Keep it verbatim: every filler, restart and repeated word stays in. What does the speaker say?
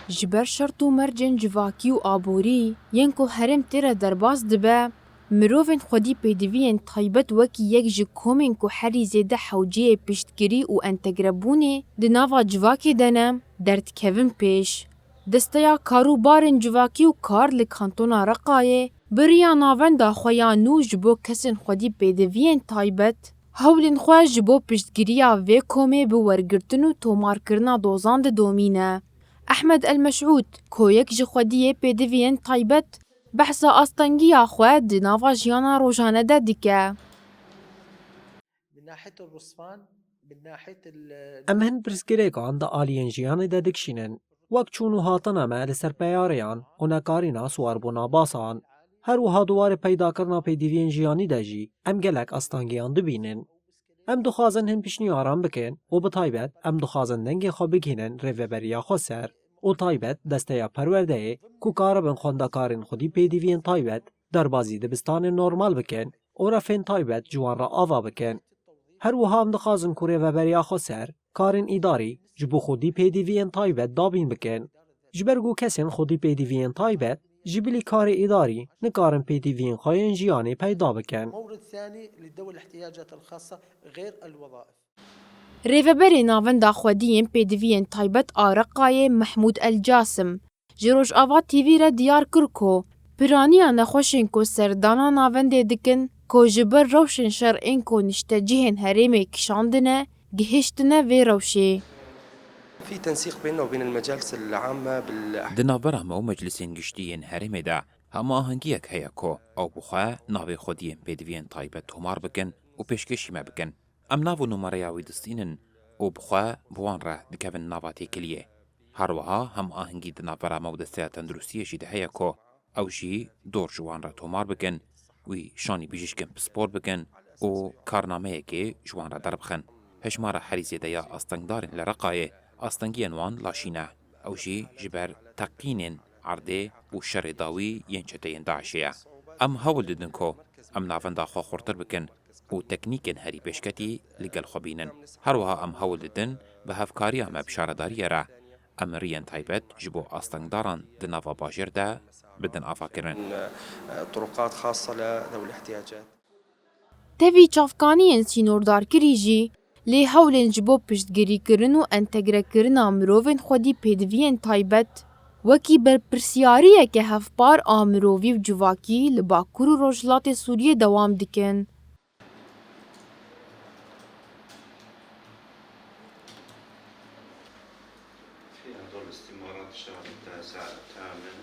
Ji ber şert û mercên civakî û aborî yên ku herêm tê re derbas dibe, mirovên xwedî pêdiviyên taybet wekî yek ji komên ku herî zêde hewceyê piştgirî û entegrebûnê di nava civakê de ne, derdikevin pêş. Desteya Karûbarên Civakî û Kar li Kantona Reqayê bi riya navenda xwe ya nû ji bo kesên xwedî pêdiviyên taybet, hewlên xwe ji bo piştgiriya vê komê bi wergirtin û tomarkirina dozan didomîne. Ehmed El Meşûd, ku yek ji xwediyê pêdiviyên taybet, behsa astengiya xwe di nava jiyana rojane de dike. من ناحية الرصفان، من ناحية ال- Em hin pirsgirêkan di aliyên jiyanê de dikişînin. Wek çûn û hatina me li ser peyareyan û nekarîna siwarbûna basan. Her wiha di warê peydakirina pêdiviyên jiyanî de jî em gelek astengiyan dibînin. Em dixwazin hin pişnîyaran bikin û bi taybet em dixwazin dengê xwe bigihînin Rêveberiya Xweser û taybet Desteya Perwerdeyê ku karibin xwendekarên xwedî pêdiviyên taybet derbazî dibistanên normal bikin û refên taybet ji wan re ava bikin. Her wiha em dixwazin ku Rêveberiya Xweser karên îdarî ji bo xwedî pêdiviyên taybet dabîn bikin. Ji ber ku kesên xwedî pêdiviyên taybet ji bilî karê îdarî nikarin pêdiviyên xwe yên jiyanê peyda bikin. مورد ثاني لذوي الاحتياجات الخاصة غير الوظائف. Rêveberê Navenda Xwediyên Pêdiviyên Taybet a Reqayê Mehmûd El Casim ji Rojava T V re diyar kir ku piraniya nexweşên ku serdana navendê dikin, ku ji ber rewşên şer ên ku niştecihên herêmê kişandine, gihiştine vê rewşê. في تنسيق بيننا وبين المجالس العامة بال Di navbera me û meclisên giştî yên herêmê de hemahengiyek heye ku ew bi xwe navê xwediyên pêdiviyên taybet tomar bikin û pêşkêşî me bikin. Em nav û numereya wî distînin û bi xwe bi wan re dikevin nava têkiliyê. Her wiha hemahengî di navbera me û Desteya Tenduristiyê jî de heye ku ew jî dor ji wan re tomar bikin, wî şanî bijîşkên pispor bikin û karnameyekê ji wan re derbixin. Hejmara herî zêde ya astengdarên li Reqayê astengiyên wan laşî ne. Ew jî ji ber teqînên erdê û şerê dawî yên çeteyên DAIŞê ye. Em hewl didin ku em navenda xwe xurtir bikin û teknîkên herî pêşketî li gel xwe bînin. Her wiha em hewl didin bi hevkariya me bi şaredariyê re em riyên taybet ji bo astengdaran di nava bajêr de bidin avakirin. طرقات خاصة لذوي الاحتياجات. Tevî çavkaniyên sînordarkirî jî lê hewlên ji bo piştgirîkirin û entegrekirina mirovên xwedî pêdiviyên taybet wekî berpirsyariyeke hevpar a mirovî û civakî li Bakur û Rojhilatê Sûriyê dewam dikin. في هذول الاستمارات الشهر التاسع الثامن.